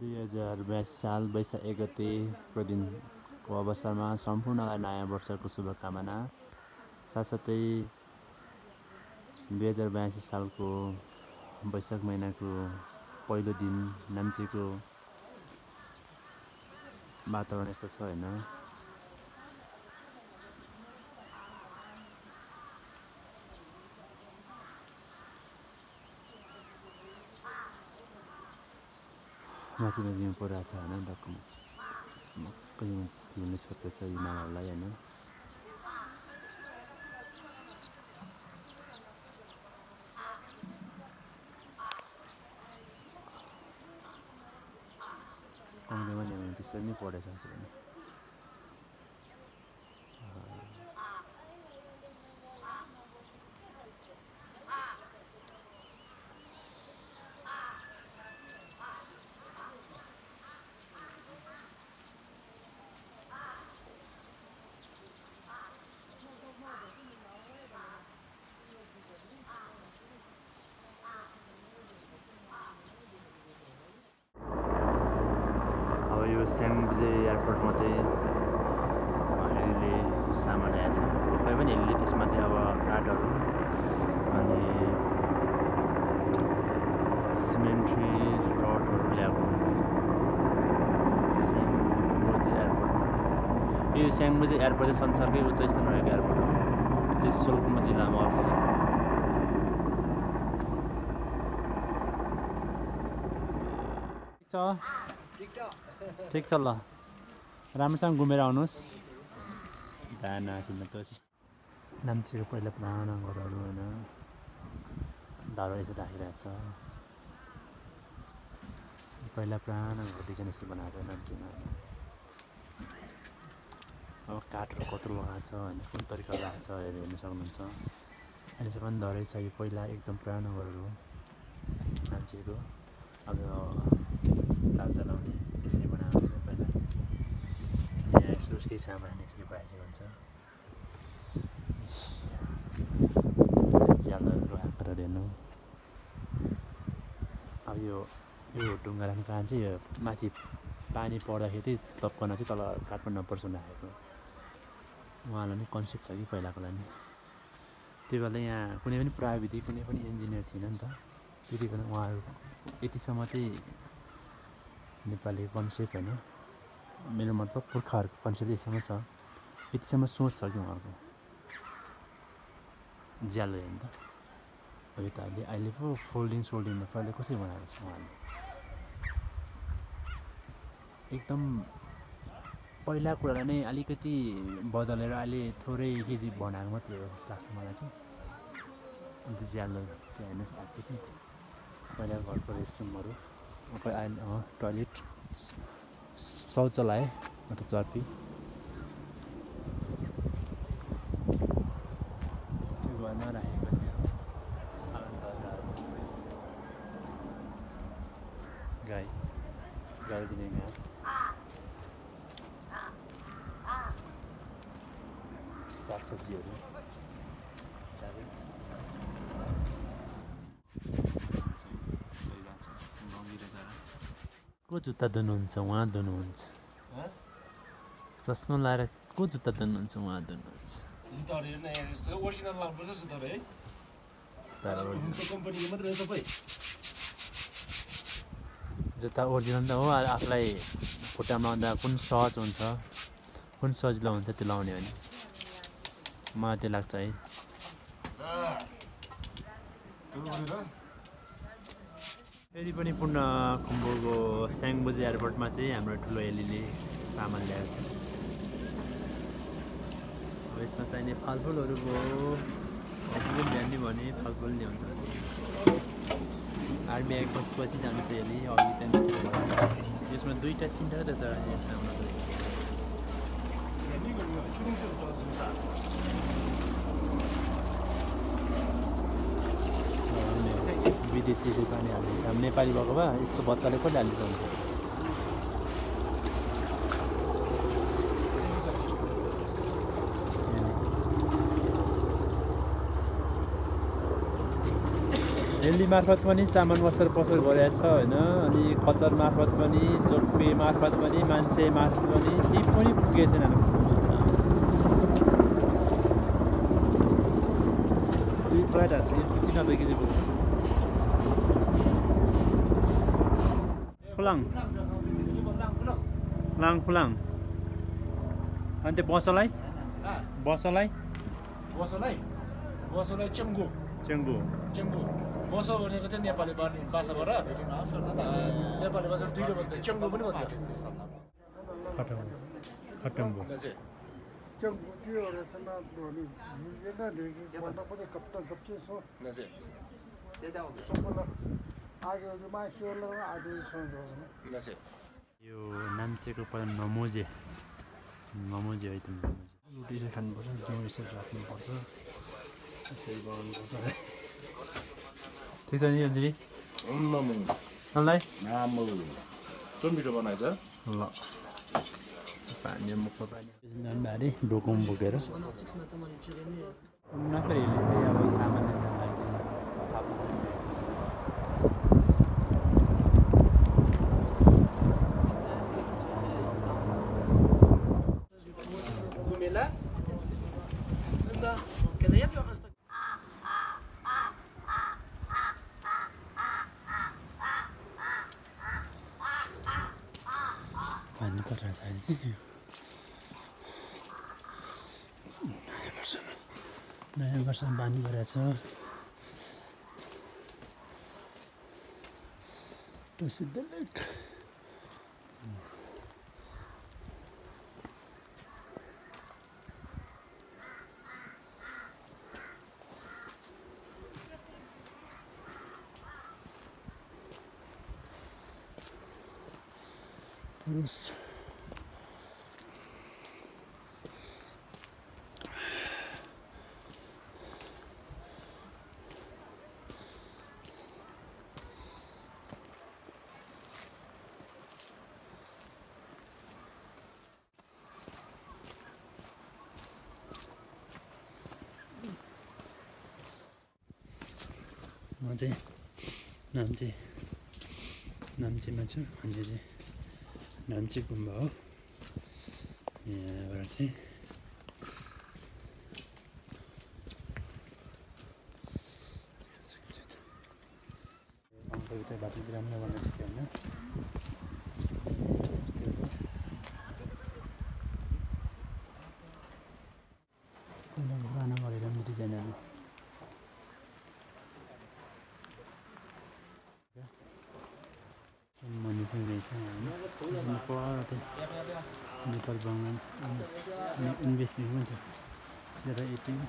2082 साल वैशाख 1 गतेको दिनको अवसरमा सम्पूर्णलाई नयाँ वर्षको शुभकामना। साथसाथै 2082 सालको वैशाख महिनाको पहिलो दिन नाम्चीको वातावरण यस्तो छ हैन। माथि हिउँ परिरहेको छ हैन, मक्कै हिउँले छोपेको छ हिमालहरूलाई हैन। कङ्ग्रेमा ल्याउने त्यसरी नै पढेछ किनभने यो स्याङबुजे एयरपोर्टमा चाहिँ हेलीले सामान ल्याएको छ। पक्कै पनि हेलीले त्यसमा चाहिँ अब काठहरू अनि सिमेन्ट्री रडहरू ल्याएको हुन्छ स्याङबुजे एयरपोर्टमा। यो स्याङबुजे एयरपोर्ट चाहिँ संसारकै उच्च स्थानमा रहेको एयरपोर्ट हो। यो चाहिँ सोलुखुम्बु जिल्लामा अवस्थित छ। ठिक छ ल, राम्रोसँग घुमेर आउनुहोस्। दाना सिन्नपछि नाम्चीको पहिला पुरानो घरहरू होइन, धारो यसो राखिरहेको छ। पहिला पुरानो घर डिजाइन यसरी बनाएको छ नाम्चीमा। अब काठहरू कत्रो लगाएको छ होइन, कुन तरिकाले लगाएको छ हेर्नु सक्नुहुन्छ। अहिलेसम्म धरै छ। यो पहिला एकदम पुरानो घरहरू हो नाम्चीको। अब ताल चलाउने यसरी बनाएको छ पहिला। यहाँ यसो सामान यसरी पाइएको हुन्छ। ज्यालहरू आकारहरू हेर्नु। अब यो ढुङ्गा राख्ने कारण चाहिँ यो माथि पानी पर्दाखेरि तप्कन चाहिँ तल काठमा नपर्छ राखेको। उहाँलाई पनि कन्सेप्ट छ कि पहिलाकोलाई नि। त्यो बेला यहाँ कुनै पनि प्राविधिक कुनै पनि इन्जिनियर थिएन नि त। त्यति बेला उहाँहरू यतिसम्म चाहिँ नेपाली कन्सेप्ट होइन, मेरो मतलब पुर्खाहरूको कन्सेप्ट यतिसम्म छ, यतिसम्म सोच छ कि उहाँहरूको ज्यालो हेर्नु त। अब त अहिले पो फोल्डिङमा पहिला कसरी बनाएको छ उहाँले। एकदम पहिला कुरालाई नै अलिकति बदलेर अहिले थोरै केजी बनाएको मात्रै हो जस्तो लाग्छ मलाई चाहिँ। अन्त ज्यालो त्यहाँ हेर्नुहोस् अलिकति पहिला घरको रेस्टरुमहरू अहिले टोयलेट शौचालय अन्त चर्पी त्यो घरमा राखेको गाई दिने घाँस सागसब्जीहरू को जुत्ता धुनुहुन्छ उहाँ धुनुहुन्छ। चस्मा लाएर को जुत्ता धुनुहुन्छ उहाँ धुनुहुन्छ। जुत्ता ओरिजिनल त हो। आफूलाई खुट्टामा लाउँदा कुन सहज हुन्छ, कुन सजिलो हुन्छ त्यो लाउने हो नि। मलाई त्यो लाग्छ है। फेरि पनि पूर्णखुम्बुको स्याङबुजे एयरपोर्टमा चाहिँ हाम्रो ठुलो हेलीले सामान ल्याएको छ। अब यसमा चाहिने फलफुलहरू भयो। फलफुल ल्याउने भने फलफुल ल्याउँछ। आर्मी आएपछि पछि जान्छ हेली। अघि त्यहाँदेखि यसमा 2टा 3टा त छ यसमा। विदेशी चाहिँ पानी हालिदिन्छ। अब नेपाली भएको भए यस्तो बच्चाले कसले हालिन्छ हुन्छ। हेली मार्फत पनि सामान वसर पसल गरेको छ होइन अनि कचर मार्फत पनि जोटपे मार्फत पनि मान्छे मार्फत पनि ती पनि पुगेको छैन दुई फ्लाइटहरू छ किन देखिँदै पुग्छ फुलाङ फुलाङ अनि त्यो बसोलाई चेङ्गु बसो भनेको चाहिँ नेपाली भाषाबाट नेपाली भाषा दुईले भन्छ चेङ्गु पनि भन्छ खटम्बो चेङ्गु त्यो रहेछ न धोनी कप्तान कप्चे सो सबैलाई आगे मान्छेहरूलाई आज सोच्छ यो नाम्चेको पहिला नमोजे है त रोटी चाहिँ खानुपर्छ जौँ यसरी राख्नुपर्छ यसरी बनाउनुपर्छ है ठिक छ नि दिदी नलाई मिठो बनाएछ ल पानी मुखमा पानी भारी डोकोमा बोकेर नफेरि चाहिँ अब सामान्य पानी परेर छैन चाहिँ नयाँ वर्षमा पानी परेको छ प्रसिद्ध लेक पुरुष म चाहिँ नाम्चेमा छु अनि चाहिँ नाम्चे गुम्बा हो यहाँबाट चाहिँ अङ्कल चाहिँ बाटो राम्रो गर्न सक्यो होइन पुरानो गरेर पनि डिजाइनहरू मनिपुर रहेछ होइन नेपाल बङ्गाल इन्भेस्टमेन्ट पनि छ एउटा एटिएम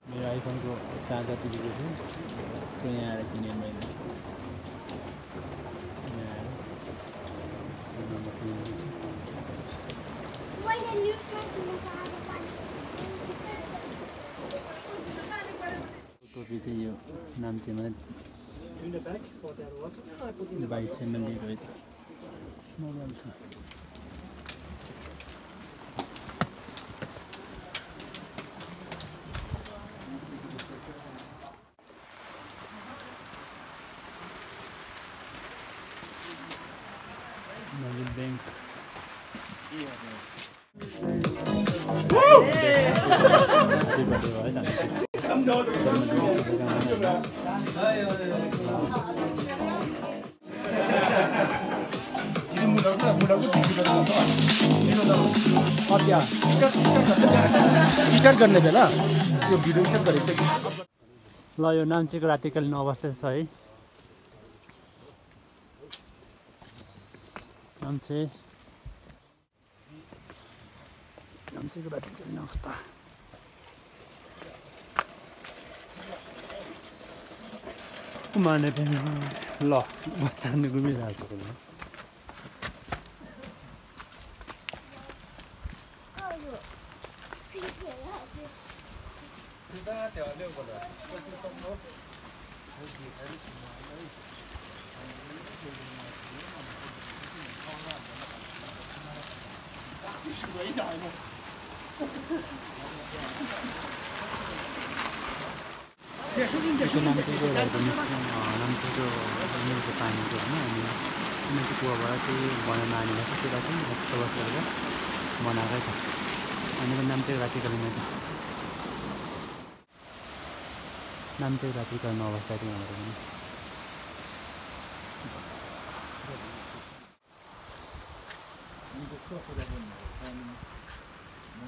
मेरो आइफोनको चार्जर टिपेको छु त्यो यहाँ आएर किनेँ मैले यहाँ आएर नम्बर किनेको छु टोपी चाहिँ यो नाम्चेमा 22 ml लिएको मोबाइल छ बैंक स्टार्ट गर्ने बेला यो भिडियो स्टार्ट गरेको ल यो नाम्चेको रातिकालीन अवस्था छ है नाम्चेको रातिकालीन अवस्था माने पनि ल बच्चा घुमिरहेको छ त्यो नाम्चीकोलाई पनि नाम्चीको मिलको पानीको होइन अनि उनीहरूको कुवाबाट चाहिँ बनाउन आनेलाई चाहिँ त्यसलाई चाहिँ बसोबास गरेर बनाएकै छ अनि नाम्चीको रात्रिकालीन नाम्चीको रात्रिकालीन अवस्था चाहिँ हाम्रो पनि Nah,